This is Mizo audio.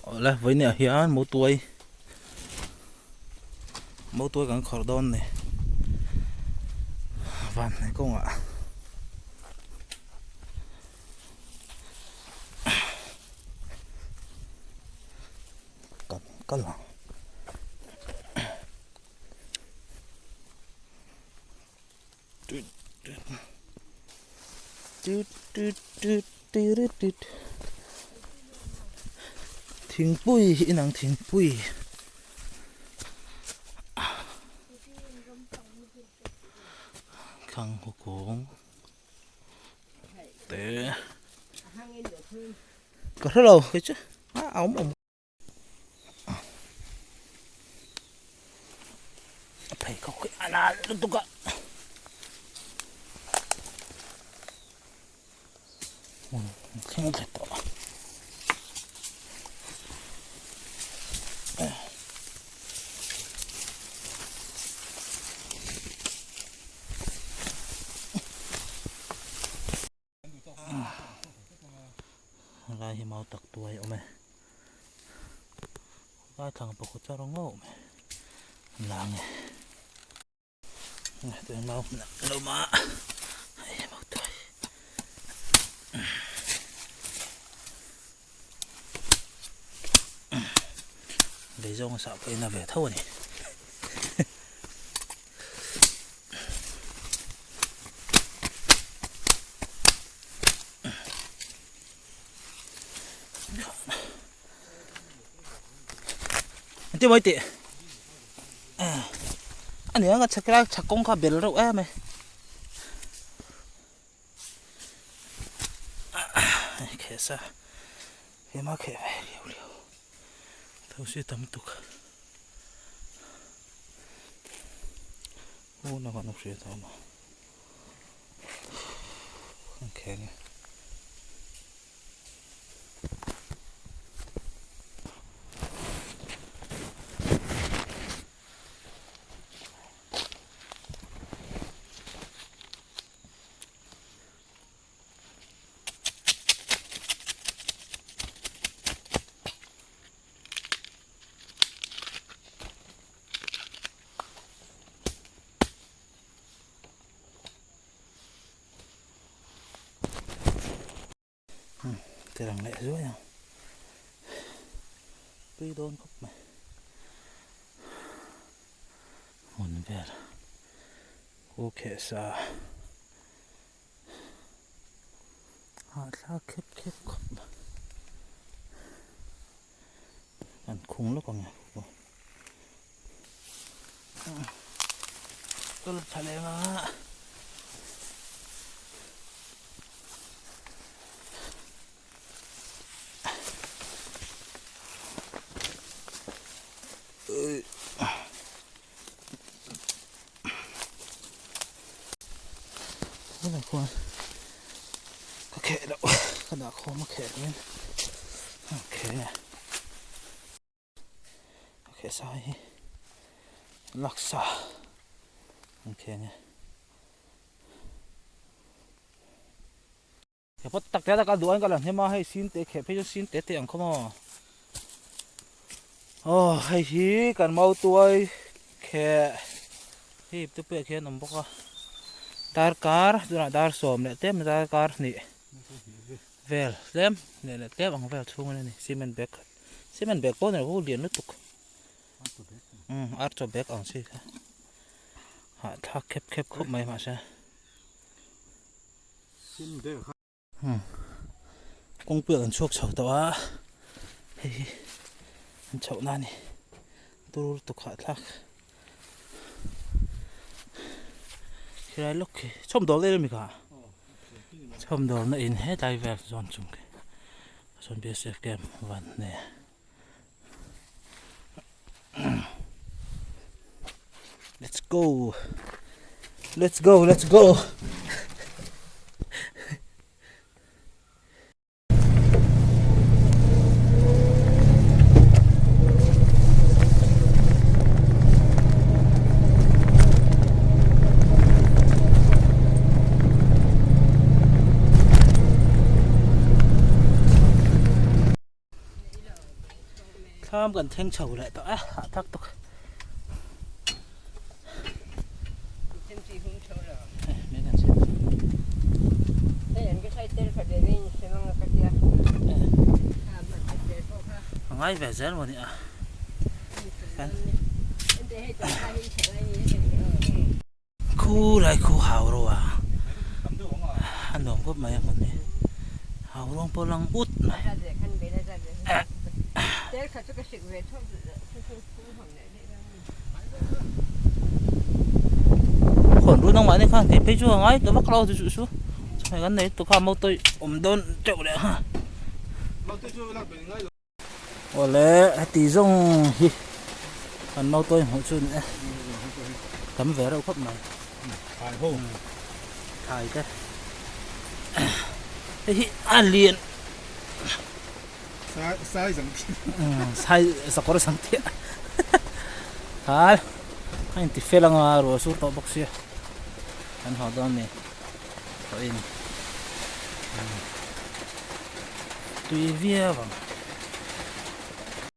Awle vawiin ah hian motuai motuai kan khawrh dawn a ni van hnaih kawngah kan kal ang. Thingpui hi inang thingpui thlang haw kawng te ka hrelo kei chu a awm awm. Pheikhawk hi a nal lutuk a hmun thleng thla tawh Helai hi mau tak tuai a awm e lai thlang pakhat chu a rawng ngauh mai a lang e tuna mau hmun ah kan awm a hei mau tuai lei zawng a sah pawh in a ve tho a ni. Ti mai teh a ni ang a chhak lai chhak kawng kha bel reuh em e kheh sa hema kheh ve liau liau tho si tam tuk Hmun a kan hriat awm a an kheng e. Tirang leh zuai ang tui dawn khawp mai hmun vel u kheh sa hahthlak khep khep khawp mai. An khung lawk ang e kal tha leng a tunah khuan ka kheh loh ka dah khawm a kheh loin a kheh a ka kheh sa hi laksa an kheh ania. He pawt tak te tak a duh a ka la hnem a hei sin te kheh phei chu sin te te ang khaw maw aw hei hi kan mautuai kheh hei te pawh khian awm bawk a darkar tunah dar sawm leh tlem darkar hnih vel tlem leh leh tlem ang vel chhung a ni cement bag cement bag pawh ni lo lian lutuk umm archaw bag ang chi kha hahthlak khep khep khawp mai mahse. Kawngpui ah kan chhuak chho tawh a hei hi an chhoh na a ni tur tukah thlak khilai lawk khi chhawm dawl em em kha chhawm dawl na in hetlai vel zawn chung khi chuan bsf camp van nia let's go let's go let's go Thlam kan thleng chho leh tawh e, hah tak tuk. A ngai ve zel maw ni a. Khu lai khu hau ro a, a nuam khawp mai a hmun hi, hau rawng pawh lang ut mai. Khawn ru nangmah ni khan kei phei chu a ngai ta vak lo chu chu hei kan nei tu kha motoi awm dawn teuh leh ha. Awle heti zawng hi kan motoi hmuh chu a ni e tam ve reuh khawp mai thai te hei hi a lian. Sai zang Sai sakawr zang chiah Hal a inti fel anga ruah sur tawh bawk sia kan haw dawn ni tawhin tui viau ang.